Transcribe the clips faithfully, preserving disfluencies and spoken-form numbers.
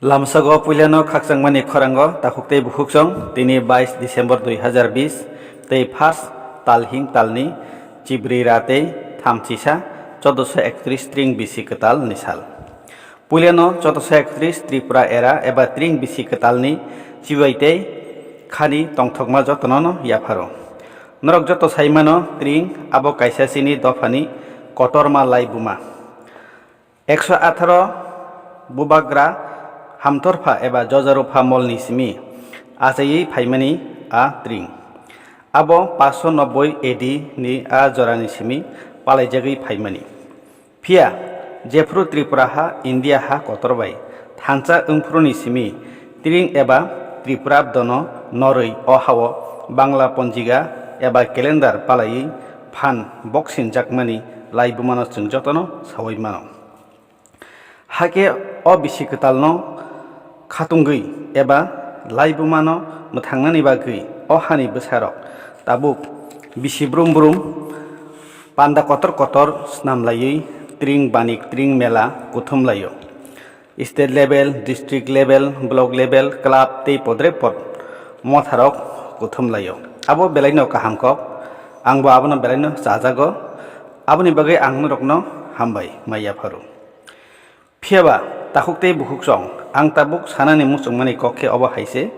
Lamsago puilano khakchangmani khorango takhuk tei bukhuksong tini bais December dui hazar bis tei first talhing talni chibri ra tei thamchisa chodosho ektris tring bisi kwtal ni sal. Puilano chodosho ektris Tripura era eba tring bisi kwtalni chibai tei khani tongthokma jotono no yapharo. Norok joto saimano tring abo kaisa chini dophani kotorma laibuma. Ekso atharo bubagra hamtorpha eba jojarupha molni simi achaiwi phaimani a tring. Abo paanch sho nobboi A D ni a jorani simi palaijagwi phaimani. Phiya, jephru Tripura ha India ha kotor bai thansa wngphuruni simi tring eba Tripurabdono norwi o hao Bangla ponjiga eba calendar palaiwi phan boksinjakmani laibumano chwng jotono saui mano. Hakhe o bisi kwtalno khatungwi eba laibumano mwthangnani bagwi o hani bwsarok tabuk bisi brum brum panda kotor kotor snam laiwi tring banik tring mela kuthum laio. State level, district level, block level, club tei podre pod motharok kuthum laio. Abo belaino kaham kok, angbo abono belaino chajago. Aboni bagwi ang norokno hambai ma yapharo. Phiyaba takhuk tei bukhuksong, ang tabuk sanani muchungmani kok khe obo hai se.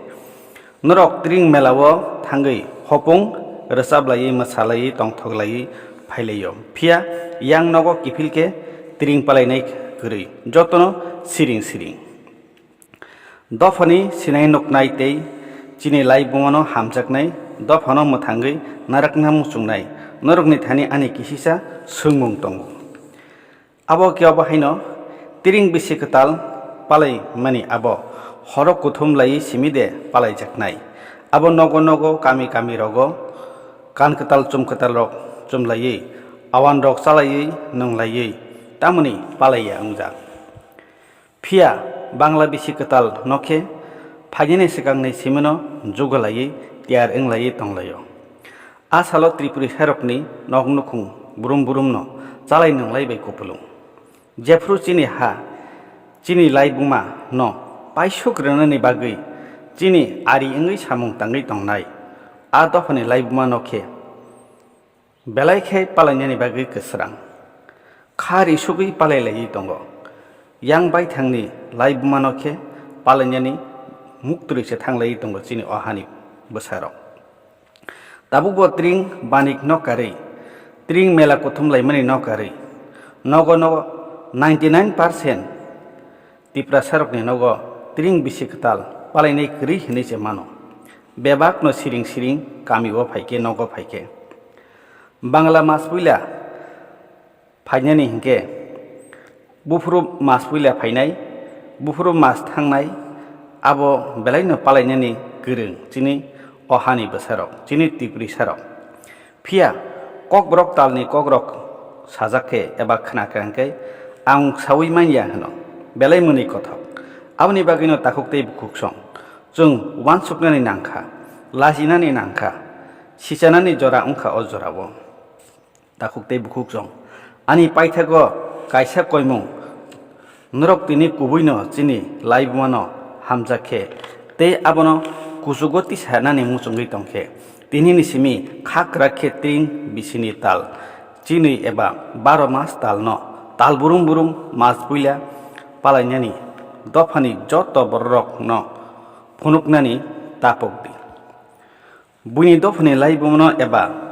Norok tring mela o thangwi hopung rwchap laiwi, mwsa laiwi, tongthok laiwi phai laio. Phiya yang nogo kiphil khe tring palainai kwrwi, jotono siring siring. Dophani sinai nuknai tei chini laibumano hamjaknai, dophano mwthangwi narakna muchungnai norokni thani ani kisisa swngmung tongo. Abo khe obo haino, tring bisi kwtal palai mani abo horo kuthum laiwi simi de palaijaknai? Abo nogo nogo, kami kami rogo kan kwtal chum kwtal rok chum laiwi, awan rok cha laiwi, nwng laiwi, tamoni palai ya wngjak. Phiya Bangla bisi kwtal no khe phainani swkangni simino jugalaiwi tiyar wnglaiwi tonglaio. A salo Tripuri sairokni nok nukhung brum brumno chalai nwnglai bai kupulung. Jephru chini ha, chini laibuma no paisuk rwnani bagwi chini ari wngwi samung tangwi tongnai a dophani laibuma no khe belai khe palainani bagwi kwsrang. Kha risugwi palai laiwi tongo. Yang baithangni laibuma no khe palainani muktwrwi se thang laiwi tongo chini o hani bwsarok. Tabukbo tring banik no karwi, tring mela kuthum laimani no karwi, nogo no ninety nine percent Tiprasarokni nogo tring bisi kwtal palainai kwrwi hinwi se mano. Bebakno siring siring kamio phaikhe, nogo phaikhe. Bangla mas puila phainani hinkhe buphuru mas puila phainai, buphuru mas thangnai, abo belaino palainani kwrwng chini o hani bwsarok, chini Tiprisarok. Phiya kokborok talni kokrok sajak khe eba khna khe hwnkhe ang saui manya hwno, belai mwnwi kothok. Aboni bagwino takhuk tei bukhuksong chwng uansuknani nangkha, lajinani nangkha, sichanani jora wngkha o jorao. Takhuk tei bukhuksong, ani paithago kaisa koimung, norok tini kubuino chini laibumano hamjak khe tei abono kuchugo tisanani muchungwi tong khe, tinini simi kha kwrak khe tring bisini tal chinwi eba baro mas talno tal burum burum mas puila palainani dophani joto bororokno phunuknani tapok di. Buini dophani laibumano eba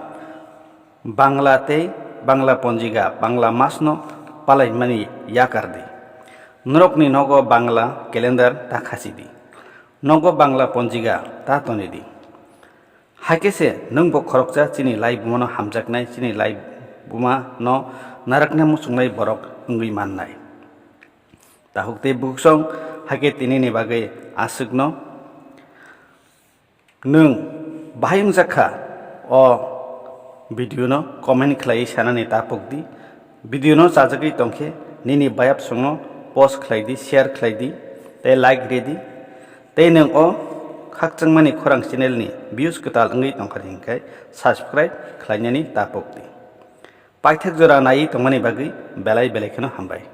Bangla tei Bangla ponjiga, Bangla masno palaimani yakar di. Norokni nogo Bangla calendar ta khasi di. Nogo Bangla ponjiga ta toni di. Hakhe se nwngbo khoroksa chini laibumano hamjaknai, chini laibumano narakna muchungnai borok wngwi mannai. Takhuk tei bukhuksong, hakhe tinini bagwi aswkno. Nwng bahai wngjak kha, o video no comment khlaiwi sanani tapok di. Video no chajagwi tongkhe nini bayapsongno post khlai di, share khlai di, tei like rw di. Tei nwng o khakchangmani khorang channel ni views kwtal wngwi tongkha hinkhe subscribe khlainani tapok di. Paithak jora naiwi tongmani bagwi belai belai kheno hambai.